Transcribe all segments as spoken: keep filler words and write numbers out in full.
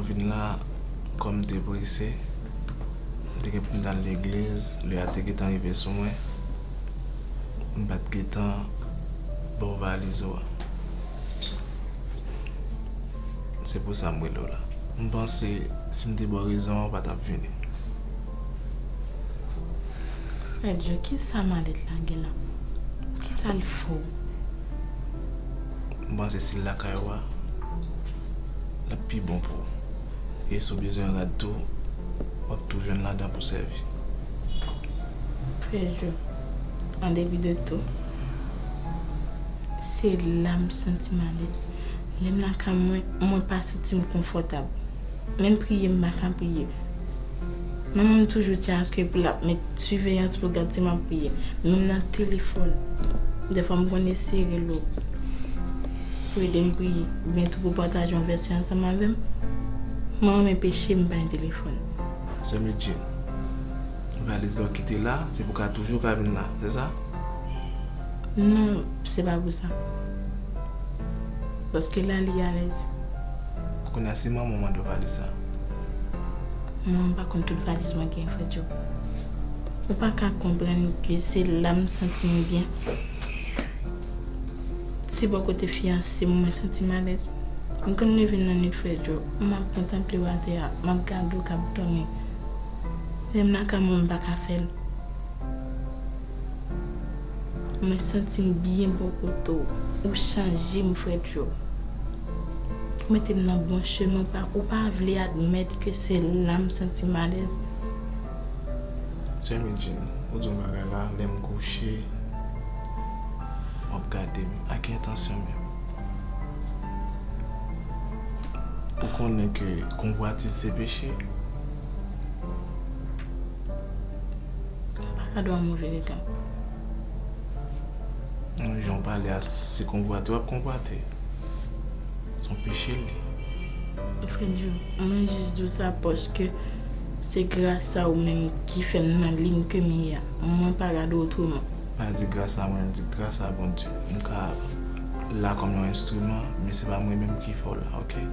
Vin la, kòm m te prese, m te gen pou m t al legliz, lè a te gentan rive sou mwen, m pa t gentan ba w valiz ou a. Se pou sa m rele w la. M panse si m te ba w rezon an, ou pa t ap vini. Fèdyo, kisa malèt la gen la? Kisa l fè w? M panse si l lakay ou a, l ap pi bon pou ou. E si w bezwen rad tou, w ap tou jwenn ladan pou sèvi. Fèdyo, an depi de tou, se la m santi m alèz. Lè m lakay mwen, mwen pa santi m konfòtab. Menm priye, m pa ka priye. Manman m toujou di aske pou l ap met siveyans pou gad si m ap priye. Menm nan telefòn, dèfwa m konn eseye rele w pou ede m priye, oubyen tou pou pataje yon vèsè ansanm avè m. Mwen renmen peche, m pa gen telefòn. Sè Medjine, valiz la w kite la, se pou w ka toujou ka vin la, se sa? Non, se pa pou sa. Paske la, li alèz. Kounye a, se manman w mande w valiz la. Mwen, m pa konn tout valiz mwen gen, Fèdyo. Ou pa ka konprann ke se la m santi m byen. Se bò kote fiyanse m, mwen santi m alèz. M konn leve nan nuit, Fèdyo, m ap kontanple w atè a, m ap gade w k ap dòmi. Lè m lakay mwen, m pa ka fè l. Mwen santi m byen bò kote w. Ou chanje m, Fèdyo. Ou mete m nan bon chemen, ou pa, ou pa vle admèt ke se la m santi m alèz. Sè Medjine, ou di yon bagay la, lè m kouche, w ap gade m. A ki entansyon menm? Ou konnen ke konvwatiz se peche? M pa ka dwe yon move rega. Nan jan w pale a, se konvwate w ap konvwate. Se yon peche l ye. Fèdyo, mwen jis di w sa paske se gras a ou menm ki fè m nan liy ke m ye a. Mwen pa gade w otreman. Pa di gras a mwen, di gras a Bondye. M ka la kòm yon enstriman, men se pa mwen menm ki fè w la, oke?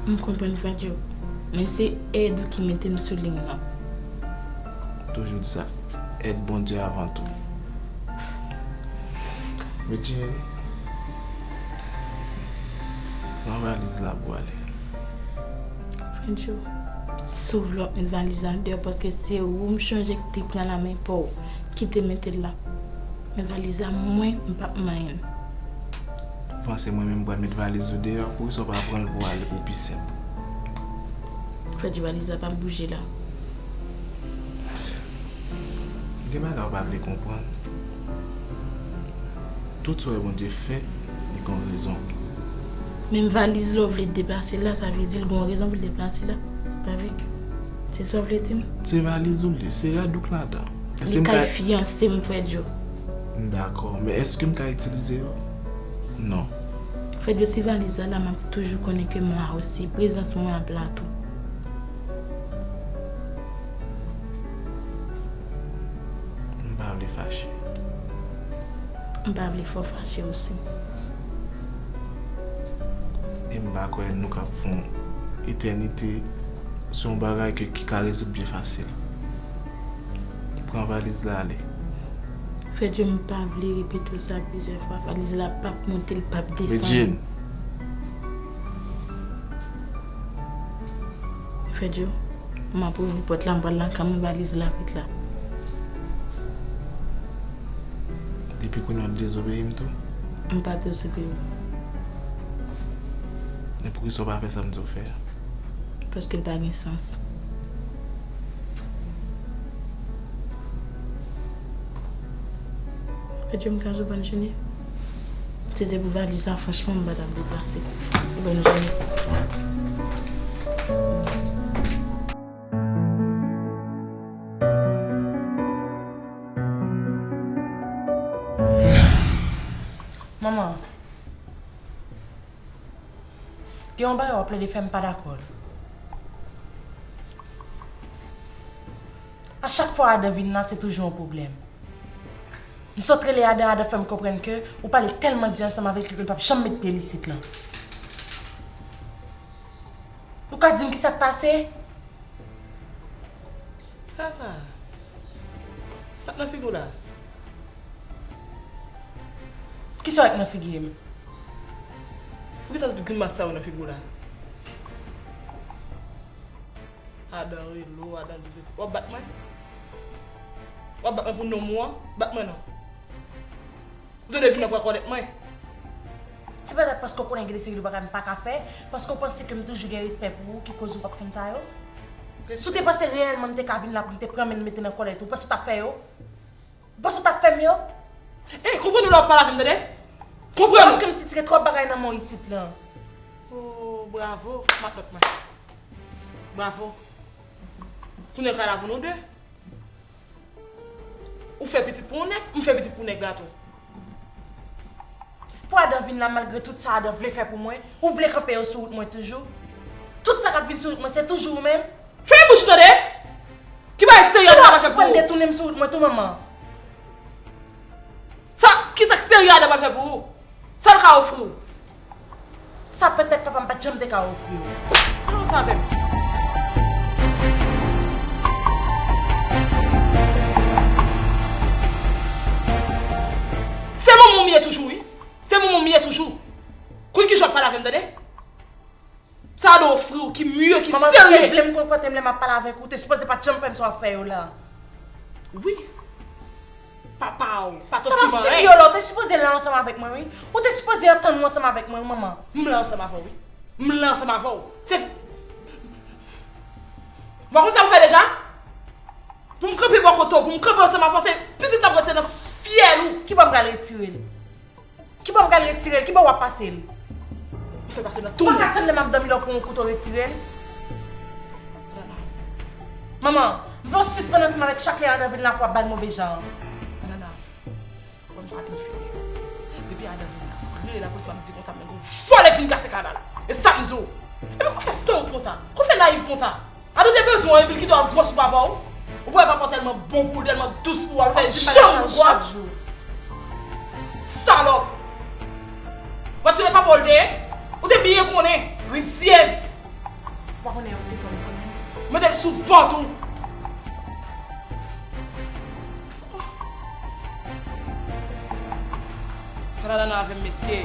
M konprann, Fèdyo. Men se èd ou ki mete m sou liy nan. Toujou di sa, èd Bondye avan tou. Medjine, pran valiz la pou w ale. Fèdyo, si w vle w ap met valiz la deyò, paske se ou m chonje ki te pran la men pa w, ki te mete l la. Men valiz la, mwen, m p ap manyen l. Ou panse mwen menm m pral met valiz ou deyò? Poukisa w pa pran l pou w ale pou pi senp? Fèdyo, valiz la p ap bouje la. Gen bagay ou pa vle konprann. Tout sa w wè Bondye fè, li gen yon rezon. Menm valiz la w vle deplase l la, sa vle di l gen yon rezon pou l deplase l la. Pa vre? Se sa w vle di m? Se valiz ou l ye, se rad ou k ladan. Li kay fiyanse m, Fèdyo. M dakò, men èske m ka itilize yo? Non. Fèdyo, si valiz la la, m ap toujou konnen ke m la osi. Prezans mwen ap la tou. M pa vle fache. M pa vle fè w fache osi. E m pa kwè nou k ap fè yon etènite sou yon bagay ke, ki ka rezoud byen fasil. Pran valiz la ale. Fèdyo, m pa vle repete w sa plizyè fwa. Valiz la p ap monte, l p ap desann. Medjine. Fèdyo, m ap ouvri pòt la, m pral lakay mwen, valiz la ret la. Depi kounye a w ap dezobeyi m tou? M pa dezobeyi w. Men poukisa w pa fè sa m di w fè a? Paske l pa gen sans. Fèdyo, m ka di w bòn jounen? Si se pou valiz la, franchman, m pa t ap deplase. Bòn jounen. Manman, gen yon bagay w ap plede fè, m pa dakò l. A chak fwa Adan vin la, se toujou yon pwoblèm. M sot rele Adan, Adan fè m konprann ke ou pale tèlman di ansanm avèk li ke l p ap janm met pye l isit lan. Ou Pa di m ki sa k pase. Sa sa? Sa k nan figi w la? Kisa w wè k nan figi m? Poukisa tout grimas sa yo nan figi w la? Adan relo, adan dife. W ap bat mwen? W ap bat mwen pou nonm ou an? Bat mwen non. Ou tande vin nan pran kòlèt mwen? Se petèt paske w konnen gen de seri de bagay m pa ka fè, paske w panse ke m toujou gen respè pou ou ki koz ou p ap fè m sa yo. Si w te panse reyèlman m te ka vin la pou m te pran men m mete nan kòlèt ou, w panse w t ap fè yo? Ou panse w t ap fè m yo? Ey, konprann ou lè w ap pale avè m, tande? Konprann ou? Paske m sitire twòp bagay nan men w isit lan. Oh, bravo, matant mwen. Bravo. Kounye a ka la pou nou de. Ou fè pitit pou yon nèg, m fè pitit pou nèg la tou. Pou Adan vin la, malgre tout sa Adan vle fè pou mwen, ou vle kanpe yo sou wout mwen toujou? Tout sa k ap vin sou wout mwen, se toujou ou menm? Fèmen bouch tande! Ki bagay serye Adan pral fè pou ou? Ou sispann detounen m sou wout mwen tou, manman. Sa, kisa k serye Adan pral fè pou ou? Sa l ka ofri w? Sa petèt papa m pa t janm te ka ofri w. Avanse avè m. Se manman w m ye toujou, wi. Se manman w m ye toujou. Konn kijan w ap pale avè m, tande? Sa Adan ofri w ki mye, ki serye. Manman, si w te vle m konn kote m lè m ap pale avèk ou, w te sipoze pa t janm fè m sa w ap fè yo la. Wi. Papa w, pa t ofri m anyen. Sa m ap sibi yo la, w te sipoze la ansanm avèk mwen, wi. Ou te sipoze antann ou ansanm avèk mwen, wi, manman. M la ansanm avè w, wi. M la ansanm avè w. Se. Bon, konn sa pou fè deja? Pou m kanpe bò kote w, pou m kanpe ansanm avè w, se pitit sa pou retire nan fyèl ou. Kibò m pral retire l? Kibò m pral retire l? Kibò w ap pase l? Ou fè pase nan tou. Ou pa ka tann lè m ap dòmi la w pran yon kouto retire l? Manman, m vle w sispann ansanm avèk chak lè Adan vin la pou w ap ba l move jan an. Anana, wè m pa vin fini. Depi Adan vin la, m rele lapolis, m ap di konsa, men gon vòlè k vin kase kanal. E sa m di w. Epi kou fè sanwont konsa, kou fè nayiv konsa. Adan te bezwen w epi l kite w al gwòs sou papa w. Ou wè papa w tèlman bon pou ou, tèlman dous pou ou, al fè janm gwòs. Salòp. Ou pa t konnen papa w l te ye? Ou te byen konnen. Rizyèz. Ou pa konnen ou te fè m konnen. Mete l sou vant ou. Sa la nan avè m, mesye.